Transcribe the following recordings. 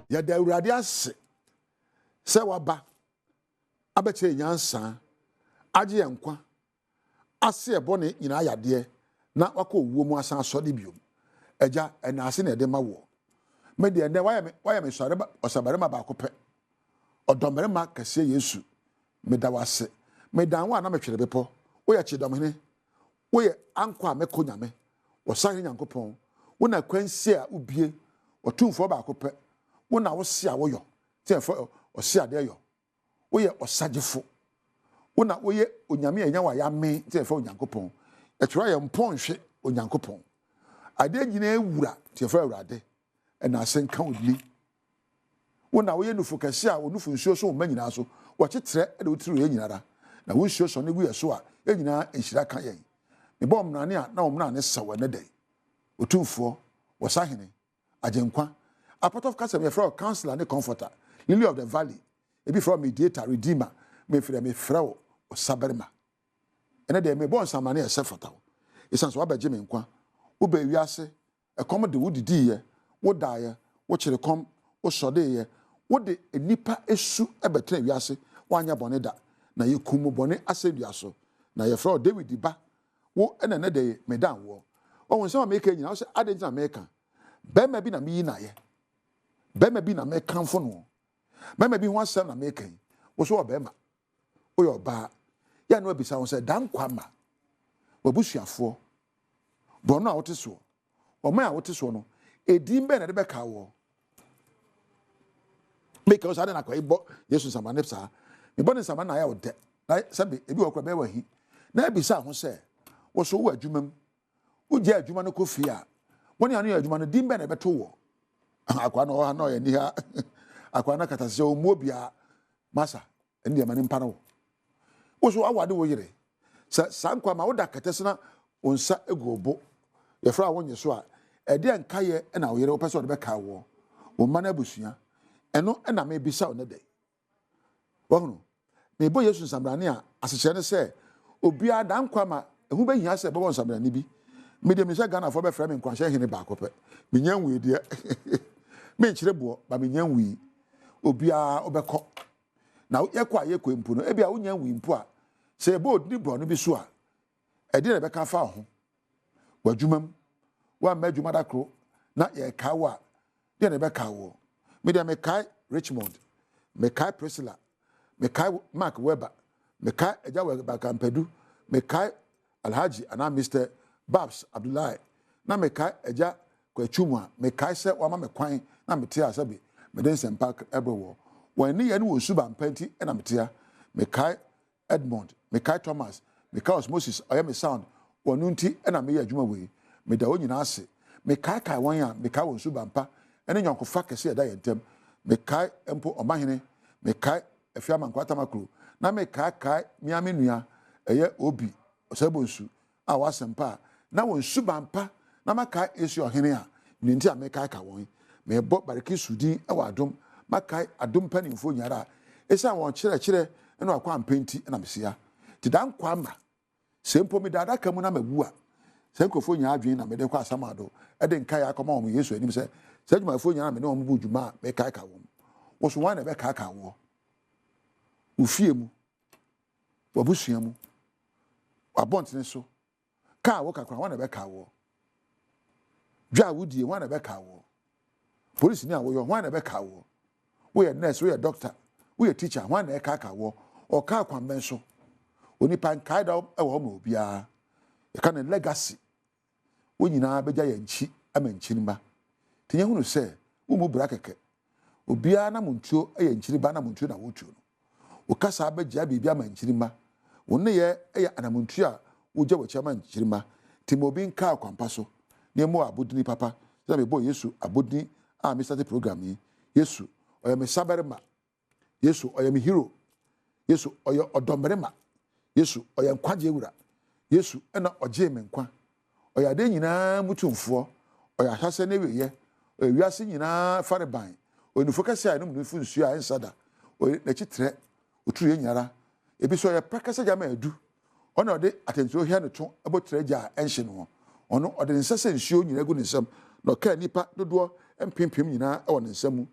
Yɛda Awurade ase sɛ waba abɛkyerɛ yɛn nyansa, agye yɛn nkwa, ase yɛn bɔne nyinaa yadeɛ, na wakɔ owuo mu asan asɔre biom. Agya, ɛna ase na yɛde ma woɔ. Me deɛ nnɛ wayɛ me wayɛ me sɔre ɔsabarima baako pɛ. Ɔdɔmmarima kɛseɛ Yesu, meda wo ase. Medan wo a na metwere bepɔ. Woyɛ kyedɔmhene. Woyɛ ankɔ a mɛkɔ Nyame. Ɔsahene Nyankopɔn. Wo na kwansie a wobie. Ɔtumfoɔ baako pɛ. Wo na wose a woyɔ. Sɛ yɛfrɛ ɔse adeɛ yɔ. Woyɛ ɔsagyefo. Wo na woyɛ Onyame a yɛnya wo a yɛamee nti yɛfrɛ wo Nyankopɔn. Yɛtwerɛ yɛn mpɔnhwe Onyankopɔn. Adeɛ nyinaa wura nti yɛfrɛ Awurade. Ɛna ase nka wo dini. Wo na woyɛ nufo kɛse a wo nufu nsuo so wo mma nyinaa so. Wɔkyetrɛ de wo tiri yɛn nyinara. Na wo nsuo sɔne gu yɛn so a, yɛn nyinaa nhyira ka yɛn. Mebɔ mmrane a na wo mmrane sɛ wɔ ɛnɛ da yi. Otumfoɔ, Ɔsahene, Agyenkwa. Apɔtɔfo kasa mu yɛfrɛ wo Counselor ne Comforter, Lily of the Valley, ebi frɛ wo Mediator, Redeemer, me deɛ mefrɛ wo Ɔsabarima. Ɛnɛ deɛ mebɔ nsamane a ɛsɛ fata wo, esiane sɛ woabɛgye me nkwa. Wobaa wiase, ɛkɔm de wo didiiɛ, wodaeɛ, wokyere kɔm, wosɔdeeɛ, wode nnipa su bɛtenaa wiase, woanyɛ bɔne da, na yɛkum wo bɔne asɛnnua so. Na yɛfrɛ wo Dawid ba, Wo na ɛnnɛ da yi medan woɔ. Wahu nsɛm a meka yi nyinaa, wose adɛn nti na meka? Barima bi na meyi no ayɛ. Barima bi na mekamfo noɔ. Barima bi ho asɛm na meka yi. Wo so ɔbarima, woyɛ ɔbaa. Yɛ a na wabisa ho sɛ, da nkwa ma w'abusuafoɔ, borɔno a wote soɔ, ɔman a wote soɔ no, edin bɛn na ɛde bɛka woɔ? Meka wo sɛ adɛn na akwayi bɔ Yesu nsamane saa? Mebɔ ne nsamane na ayɛ wo dɛ. Na sɛbe ebi wɔ kora bɛyɛ wahi. Na ebisa ho sɛ, wo so wowɔ adwuma mu, wogya adwuma no kɔ fie a, wɔne ano yɛ adwuma no, din bɛn na ɛbɛto wɔ? Akwa no ɔwɔ ha na ɔyɛ ni ha. Akwa no kata sɛ ɔmmuo biara. Masa, ɛne deɛ ma ne mpa no wo. Wo so awade wo yere. Sɛ saa nkwa ma woda kɛtɛ so na wo nsa gu wo bo, yɛfrɛ a wonnye so a, ɛdeɛn nkaeɛ na wo yere wopɛ sɛ ɔde bɛkae woɔ? Wo mma no abusua. Ɛno na mebisa wo nnɛ da yi. Wahunu? Mebɔ Yesu nsambrane a, asekyerɛ ne sɛ, obiara da nkwa ma ɛho bɛhia sɛ bɛbɔ nsambrane bi. Me deɛ menim sɛ Ghanafoɔ bɛfrɛ me nkwanhyɛ hene baako pɛ. Mennya nwui deɛ. Menkyere boɔ, ba mennya nwui. Obiara wobɛkɔ. Na yɛkɔ a yɛkɔ mpo no, ebia wonya nwui mpo a, sɛ yɛbɔ odini borɔno bi so a, ɛdeɛ na ɛbɛka afa wo ho? W'adwuma mu, woamma adwuma da koro na yɛrekae wo a, deɛ na ɛbɛkae woɔ? Me deɛ mekae Richmond, mekae Priscilla, mekae Mark Webber, mekae Agya Webber Kampadu, mekae Alhaji anaa Mister Babs Abdullahi, na mekae Agya Kwatwum a mekae sɛ wama me kwan na mete a sɛbe mede nsɛmpa brɛ wɔ. Wɔn nneyɛe ne wɔn suban pa nti na mete ha. Mekae Edmond, mekae Thomas, mekae Osmosis a ɔyɛ me sound, wɔn nti na meyɛ adwuma wei. Meda wɔn nyinaa ase. Mekaekae wɔn a mekae wɔn suban pa ne nyɔnkofa kɛse a ɛda yɛn ntam. Mekae mpo Ɔmahene, mekae Afia Amankwaa Tamaklo, na mekaakae me ara me nua, ɛyɛ Obi Osei-Bonsu, a ɔwɔ asɛmpa a na wɔn suban pa na makae Asia ɔhene a nea nti a mekaeka wɔn yi. Merebɔ Barikisu din wɔ adom, makae adom mpanimfoɔ nyinara a esiane wɔn kyerɛkyerɛ ne wɔn akwampɛ nti na mesia. Nti da nkwa mma. Sɛ mpo meda adaka mu na mawu a, saa nkurɔfoɔ nyinaa adwene na mede kɔ asamado de nkaeɛ akɔma wɔn Yesu anim sɛ saa adwumayɛfoɔ nyinaa na me ne wɔn bɔɔ dwuma a mekaeka wɔn. Wo so hwan na ɛbɛkaaka woɔ? Wo fie mu, w'abusua mu, w'abɔntene so, kaa a woka koraa, hwan na ɛbɛkaa woɔ? Dwa a wodie, hwan na ɛbɛkaa woɔ? Polisini a woyɔ, hwan na ɛbɛkaa woɔ? Woyɛ nurse, woyɛ doctor, woyɛ teacher, hwan na ɛkaaka woɔ? Ɔkaa kwan bɛn so? Onipa nkae da wɔ hɔ ma obiara. Yɛka no legacy. Wɔn nyinaa bɛgya yɛn nkyi ama nkyirimma. Nti yɛhunu sɛ wommu bra kɛkɛ. Obiara anamontuo yɛ nkyiriba anamontuo na wotuo no. Wo kasa bɛgyaa biribi ama nkyirimma. Wo nneyɛɛ yɛ anamontuo a wogya w'akyi ama nkyirimma. Nti ma obi nkaa ɔkwampa so na yɛmmɔ wo abodini papa sɛdeɛ mebɔɔ Yesu abodini a me starte program yi. Yesu, ɔyɛ me sabarima. Yesu, ɔyɛ me hero. Yesu, ɔyɛ ɔdɔmmarima. Yesu, ɔyɛ nkwagyeɛ wura. Yesu na ɔgyee me nkwa. Ɔyɛ adeɛ nyinaa mu tumfoɔ. Ɔyɛ ahyɛaseɛ ne awieɛ. Ɔyɛ wiase nyinaa farebae. Ɔyɛ nufoɔ kɛseɛ a yɛnom nufu nsuo a ɛnsa da. Ɔyɛ n'akyi trɛ. Ɔturu yɛn nyinara. Ebi nso ɔyɛ prɛkɛsɛ gya ma adu. Ɔno na ɔde atɛntrenee hia ne to bɔ tire gya a ɛnhye no ho. Ɔno, ɔde ne nsa sɛ nsuo nyinaa gu ne nsam, na ɔkaa nnipa dodoɔ mpempem nyinaa wɔ ne nsa mu.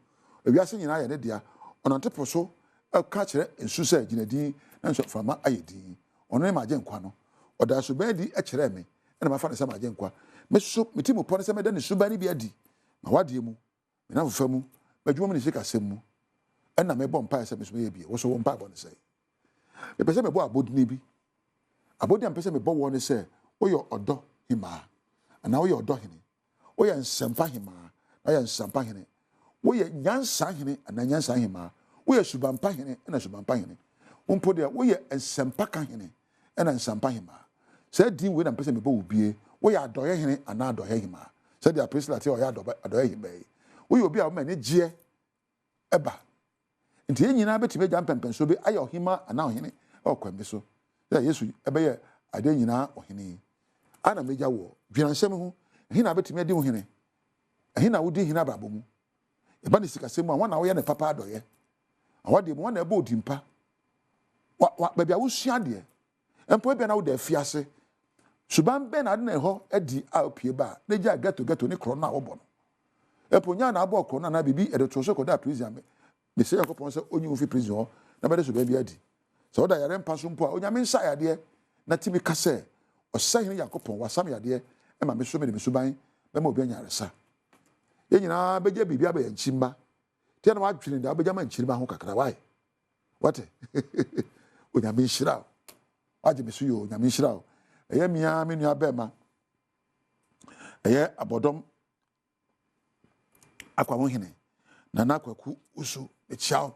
Ewiase nyinaa yɛ ne dea. Ɔnante po so ka kyerɛ nsu sɛ, 'Gyina dinn, na nso mframa ayɛ dinn. Ɔno ne m'Agyenkwa no. Ɔdaa suban adi kyerɛɛ me, ɛnna mafa no sɛ m'Agyenkwa. Me nso, me tirimupɔ ne sɛ mɛda ne suban no bi adi m'awadeɛ mu, me nnamfofa mu, m'adwuma mu ne sikasɛm mu. Ɛnna mebɔ mpaeɛ sɛ me nso mɛyɛ bi. Wo nso wo mpaebɔ ne sɛn? Mepɛ sɛ mebɔ abodini bi. Abodin a mepɛ sɛ mebɔ woɔ ne sɛ woyɛ ɔdɔ hemaa anaa woyɛ ɔdɔ hene. Woyɛ nsɛmpa hemaa na woyɛ nsɛmpa hene. Woyɛ nyansa hene anaa nyansa hemaa. Woyɛ subanpa hene ɛna subanpa hene. Wo mpo deɛ woyɛ nsɛmpa ka hene ɛna nsɛmpa hemaa. Saa din wei na mepɛ sɛ mebɔ wo bie. Woyɛ adɔeɛ hene anaa adɔeɛ hemaa. Sɛdeɛ Priscilla te a ɔyɛ adɔeɛ hemaa yi. Woyɛ obi a woma anigyeɛ ba. Nti yɛn nyinaa bɛtumi agya mpɛmpɛnsoɔ bi ayɛ ɔhemaa anaa ɔhene wɔ kwan bi so. Sɛ Yesu bɛyɛ adeɛ nyinaa ɔhene yi, a na mɛgya woɔ. Dwene asɛm ho, ɛhe na wobɛtumi adi wo hene? Ɛhe na wodi hene abrabɔ mu? Ɛba ne sikasɛm mu a, hwan na woyɛ ne papa adɔeɛ? Awadeɛ mu, hwan na ɛbɔ odin pa? Wa, wa, baabi a wosua adeɛ, mpo ebia na woda afiase. Suban bɛn na ade na ɛhɔ adi a opue ba a, na egyaa ghetto ghetto ne korɔn no a wɔbɔ no? Mpo nyaa na abɔɔ korɔn no anaa biribi ɛde too so kɔdaa prison a, me, mesrɛ Nyankopɔn sɛ onyi wo mfi prison hɔ na bɛde suban bi adi. Sɛ woda yare mpa so mpo a, Onyame nsa yadeɛ na tumi ka sɛ, Ɔsahene Nyankopɔn, wasa me yadeɛ ma me so mede me suban bɛma obi anya ayaresa. Yɛn nyinaa bɛgya biribi aba yɛn nkyi mma. Nti na wadwene deɛ wobɛgya ma nkyirima ho kakra, why? Wate? Onyame nhyira wo. Wagye me so yɛ Onyame nhyira wo. Ɛyɛ me ara me nua bɛrima. Ɛyɛ abɔdɔm akwamu hene. Nana Kwaku Usu, mekyia wo.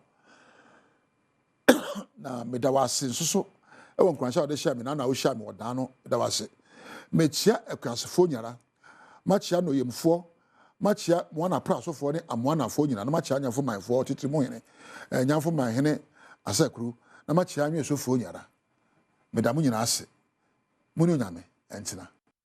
Na meda wo ase nso so ɛwɔ nkuranhyɛ a wɔde hyɛ me na na wohyia me wɔ dan no, meda wo ase. Mekyia akuasefoɔ nyara. Makyia Noyemfoɔ, makyia Moana Prasofoɔ ne Amoanafoɔ nyinaa, na makyia Anyafo Manfoɔ, Titiri mu hene, eh, Nyamfo Man hene Asakuru, na makyia Anwesofoɔ nyinara. Meda mo nyinaa ase. Mo ne Onyame ntena.